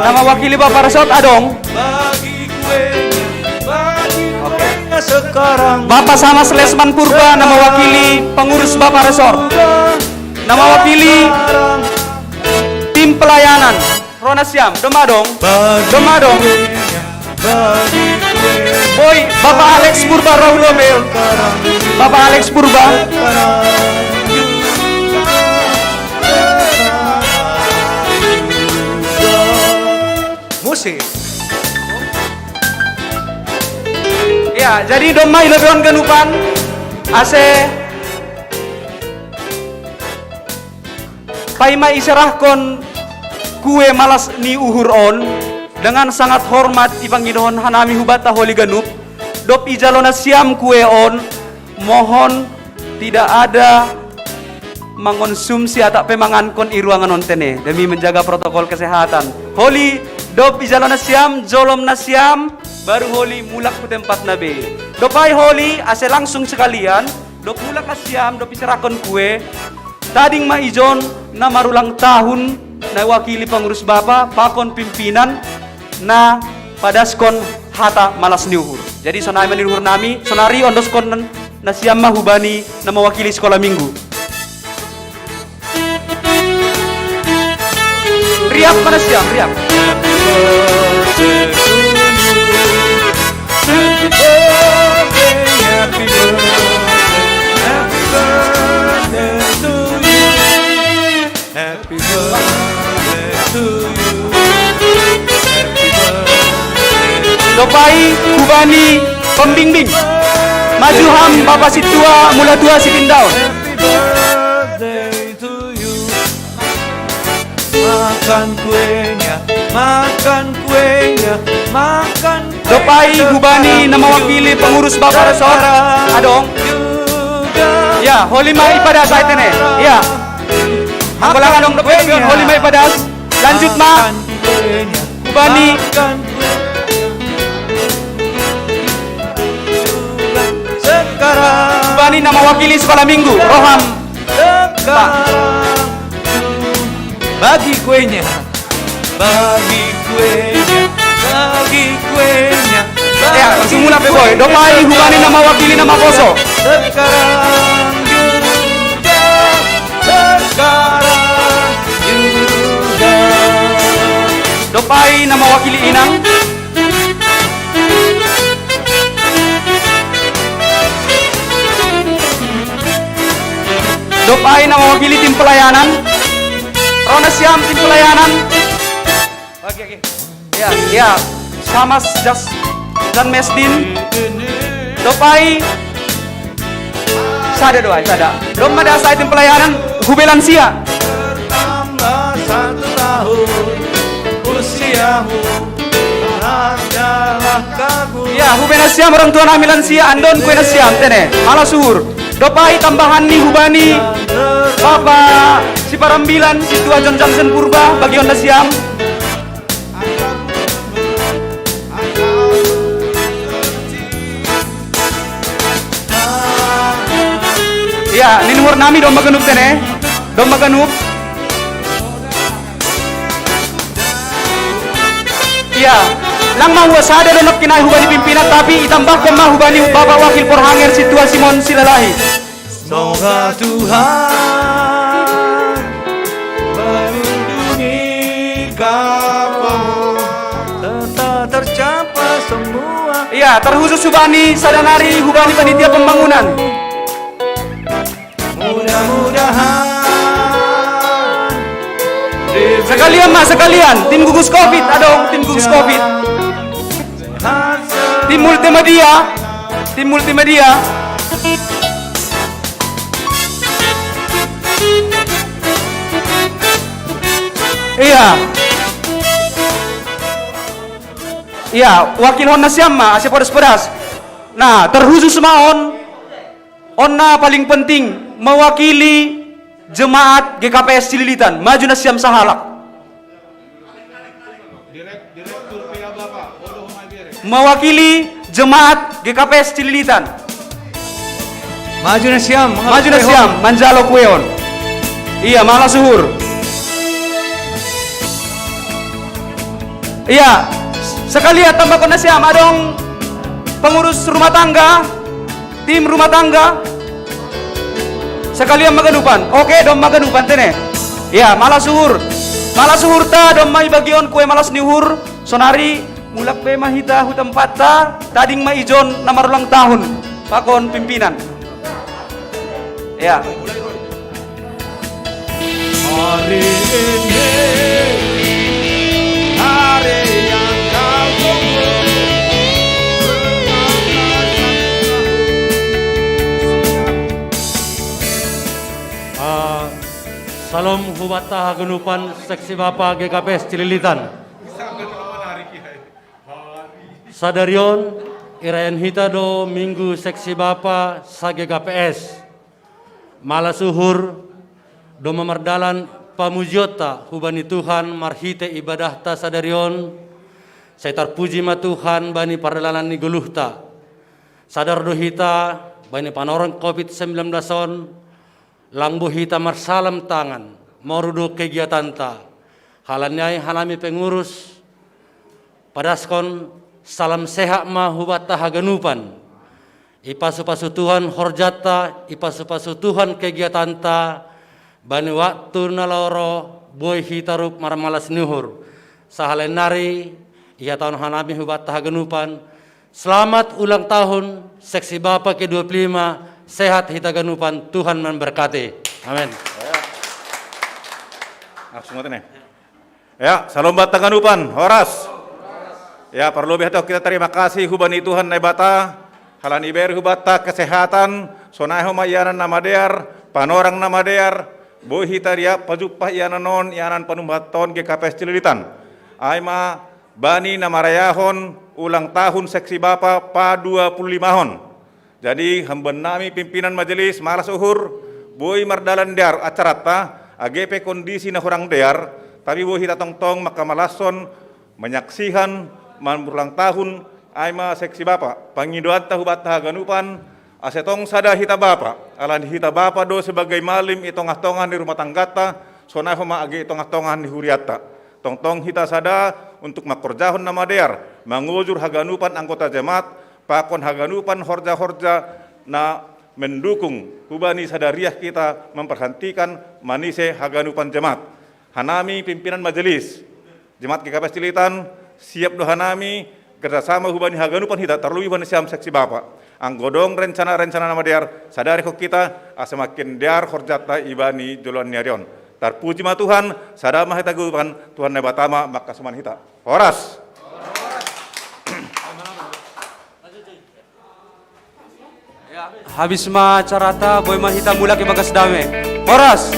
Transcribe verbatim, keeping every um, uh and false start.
Nama wakili Bapak Resort adong. Oke. Bapak Samas Lesman Purba nama wakili pengurus Bapak Resort. Nama wakili tim pelayanan. Rona Siam, doma dong. Doma dong. Boy, Bapak Alex Purba Raulomel. Bapak Alex Purba. Musik. Ya, jadi doma i lobion ganupan ase paima iserahkon kue malas ni uhur on, dengan sangat hormat ipangidohon hanami hubata holi ganup, dop ijalo nasiam kue on, mohon tidak ada mengonsumsi atau pemangankon i ruangan on tene demi menjaga protokol kesehatan. Holi dop ijalo nasiam, jolom nasiam, baru holi mulak ku tempat nabe. Dopai holi ase langsung sekalian, dop mulak nasiam, dop iserahkon kue, tading ma ijon na marulang tahun na wakili pengurus bapa pakon pimpinan na padaskon hata malas ni uhur. Jadi sonai ma niluhur nami, sonari ondoskon nasiam ma hubani na mewakili sekolah minggu. Riap mana siam, riap. Dopai hubani pembimbing. Maju ham Bapak Situa, Mulatua Sitindaun. Makan kuenya, makan kuenya, makan. Dopai hubani na mewakili pengurus Bapak Resort. Adong. Ya, holi ma ipadas ai tene. Ya. Manggolang adong dopai, holi ma ipadas. Lanjut ma. Hubani. Hubani na mewakili sekolah minggu. Roham. Bagi kuenya. Bagi kuenya. Bagi kuenya. Ya, langsung mulai pe boy. Dopai hubani na mewakili na maposo. Sekarang juga. Sekarang juga. Dopai na mewakili inang. Dopai na mewakili tim pelayanan. Rona siam tim pelayanan. Oke, oke. Ya, ya. Sama jas dan mesdin. Dopai. Sada doai, sada. Doma da sai tim pelayanan, hube lansia. Bertambah satu tahun usiamu, bahagialah kamu. Ya, hube nasiam orang tua nami lansia, andon kue nasiam, tene. Malas uhur. Dopai tambahan ni hubani Bapak Siparambilan, Situa John Johnson Purba, bagion nasiam. Ya, ninuhor nami doma ganup tene. Doma ganup. Ya, lang ma hua sada donok kinai hubani pimpinan, tapi itambahkon ma hubani Bapak Wakil Porhanger Situa Simon Silalahi. Semoga Tuhan melindungi kamu, tetap tercapai semua. Iya, terkhusus hubani sada nari, hubani panitia pembangunan. Mudah-mudahan sekalian ma, sekalian. Tim gugus covid, adong tim gugus covid. Tim multimedia, tim multimedia. Iya. Iya, wakilhon nasiam ma, ase podas-podas. Nah, terkhusus ma on, on na paling penting, mewakili jemaat G K P S Cililitan. Maju nasiam sahalak. Mewakili jemaat G K P S Cililitan. Maju nasiam, maju nasiam, manjalo kueon. Iya, malas uhur. Iya, sekalian tambahkon nasiam, adong pengurus rumah tangga, tim rumah tangga, sekalian ma haganupan. Oke, domma haganupan tene. Iya, malas uhur. Malas uhurta, domma ibagion kue malas ni uhur. Sonari, mulak be ma hita hu tempatta, tading ma ijon na marulang tahun pakon pimpinan. Iya. Hari ini, hari yang kau tunggu. Ah, salam hubata haganupan seksi bapa G K P S Cililitan. Sadarion, irayan hita do Minggu seksi bapa sa G K P S. Malas uhur, domma mardalan pamujionta hubani Tuhan marhite ibadahta sadarion, sai tarpuji ma Tuhan bani pardalanan ni goluhta. Sadar do hita bani panorang covid sembilan belas on, lang boi hita marsalam tangan, moru do kegiatanta. Halani ai hanami pengurus, padaskon salam sehat ma hubata haganupan. Ipasu-pasu Tuhan horjata, ipasu-pasu Tuhan kegiatanta, bani waktu na laho ro boi hita rup marmalas ni uhur. Sahalai nari, ihatahon hanami hubata haganupan, selamat ulang tahun seksi bapa kedua puluh lima, sehat hita haganupan, Tuhan memberkati. Amin. Langsung aja nih. Ya, salam bata haganupan, horas. Ya, parlobi hatahon hita tarima kasih hubani Tuhan Naibata, halani iberre hubata kesehatan, sonai homa ianan na madear, panorang na madear, boi hita riap pajumpa ianan on, ianan panumbaton G K P S Cililitan. Ai ma bani na marayahon ulang tahun seksi bapa pa dua puluh lima on. Jadi, hambannami pimpinan majelis, malas uhur, boi mardalan dear acaranta, age pe kondisi na hurang dear, tapi boi hita tongtong mangkamalashon, manyaksihan, marulang tahun, ai ma seksi bapa, pangidoanta hubata haganupan, ase tong sada hita bapa, alani hita bapa do sebagai malim i tongah-tongah ni rumah tanggata, sonai homa age i tongah-tongah ni hurianta. Tongtong hita sada untuk mangkorjahon na madear, mangojur haganupan anggota jemaat, pakon haganupan horja-horja na mendukung hubani sada riah kita memperhentikan manise haganupan jemaat. Hanami pimpinan majelis jemaat G K P S Cililitan, siap do hanami kerjasama hubani haganupan hita, tarlobi hubani siam seksi bapa. Anggo dong rencana-rencana na madear, sadari ho hita, asa makin dear horjanta ibani joloan ni ari on. Tarpuji ma Tuhan, sada ma hita haganupan, Tuhan Naibata ma mangkasumani hita. Horas. Habis ma acarata, boi ma hita mulak ibagas dame. Horas.